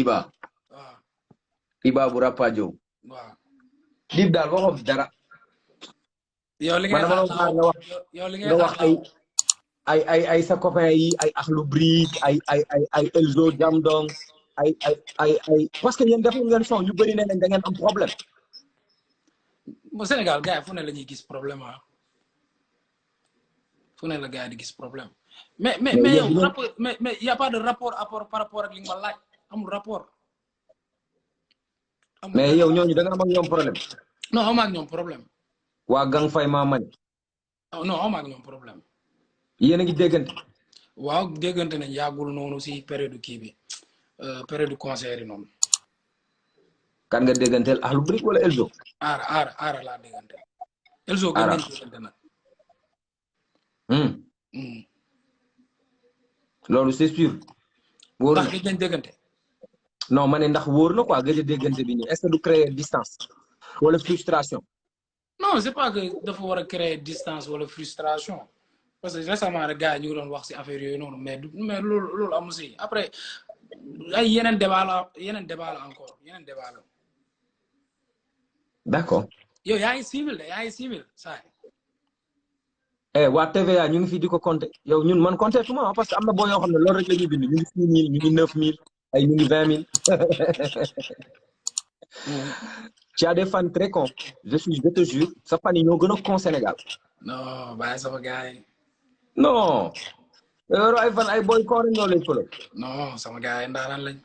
Iba waaw Iba bu Rapadio. waaw. Dip daal waxoon dara. yow li man ngay dama xaar doon xaar daaw nga wax yow li ngay nga xaar wax daaw. ay sa copain yi ay Akhlou Brick ay Elzo Jamdong ay parce que yéen defoon ngeen son yu bëri ne nañ da ngeen am problème. Au Sénégal gars yi fu ne la ñuy gis problème ah fu ne la gars yi di gis problème mais yow rapport mais y a pas de rapport par rapport ak li nga ma laaj amul rapport. amul mais benn yow ñooñu da nga am ak ñoom problème. non am ak ñoom problème. waa Gang Fay maa mani. non am ak ñoom problème. yéen a ngi déggante. waaw déggante nañ yàggul noonu si période kii bi période concert yi noonu. kan nga dégganteel Akhlou Brick wala Elzo. aara laa déggante. Elzo gën nañ déggante nag. loolu c'est sûr. wóor na ndax gëj nañ déggante. non ma ne ndax wóor na quoi gëj a déggante bi nii est-ce que du créer distance wala frustration. non c'est pas que dafa war a créer distance wala frustration parce que récemment rek gars yi ñu ngi doon wax si affaire yooyu noonu mais loolu amu si après ay yeneen débat la encore yeneen débat la. d'accord. yow yaa ngi civil saa waa TVA ñu ngi fi di ko compter yow ñun man compter tuma parce que am na boo yoo xam ne loolu rek la ñuy bind ñu ngi 6 000 ñu ngi 9 000 ay ñu ngi 20 000. Tu as des fans très cons je te jure sa fan yi ñoo gën a con Sénégal. non bàyyi sama gars yi. non. yow ay fan ay boy con rek ñoo lay fële. non sama gars yi ndaanaan lañ.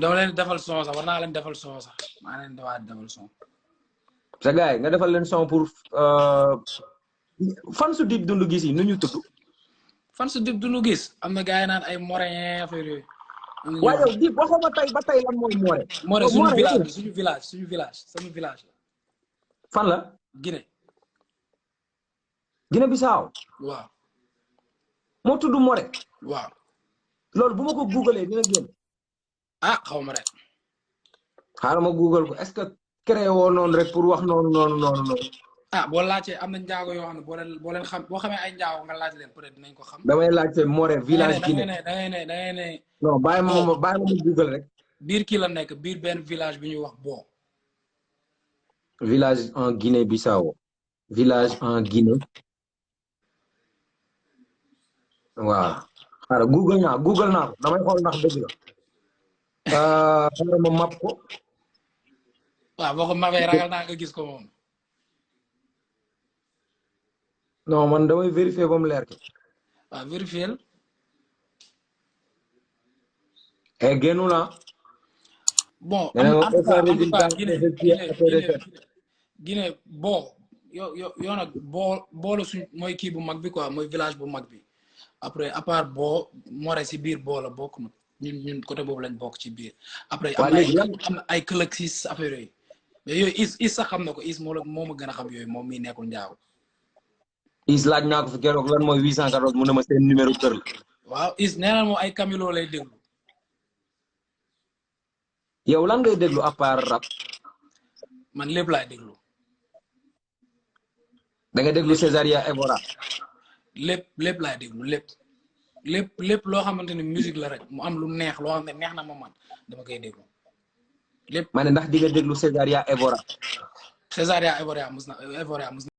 dama leen defal son sax war naa leen defal son sax maa leen defal son. sa gars yi nga defal leen son pour fan su Dip Doundou Guiss yi nu ñu tudd. fan su Dip Doundou Guiss am na gars yi naan ay morin affaire yooyu. waaye yow Dip waxuma tey ba tey lan mooy Moré. Moré suñu village sama village. fan la. Guinée. Guinée Bissau. waaw. moo tudd Moré. waaw. loolu bu ma ko googlee dina génn. ah xaw ma rek. xaaral ma google ko est-ce que créé woo noonu rek pour wax noonu. ah boo laajtee am na njaago yoo xam ne boo leen xam boo xamee ay njaago nga laaj leen peut-être dinañ ko xam. damay laajte Moré village Guinée. da ngay ne. non bàyyi ma google rek. biir kii la nekk biir benn village bi ñuy wax Boo. village en Guinée Bissau. village en Guinée. waaw. xaaral google naa ko damay xool ndax dëgg la. xaaral ma map ko. waaw boo ko mapee ragal naa nga gis ko moom. non man damay vérifier ba mu leer ke. waaw vérifier. génnu na. bon en tout cas Guinée boo yow nag boo la suñ mooy kii bu mag bi quoi mooy village bu mag bi après à part boo Moré si biir boo la bokk na ñun côté boobu lañ bokk ci biir. après am na ay Clexis affaire yooyu mais yooyu is sax xam na ko is moo ma gën a xam yooyu moom mii nekkul njaaw. is laaj naa ko fi keroog lan mooy 814 mu ne ma seen numéro kër la. waaw is nee na moom ay Camilo lay déglu. yow lan ngay déglu à part rap. man lépp laay déglu. da nga déglu Césaria Evora. lépp laay déglu lépp loo xamante ni musique la rek mu am lu neex loo xam ne neex na ma man dama koy déglu lépp. ma ne ndax di nga déglu Césaria Evora. Césaria Evora mus na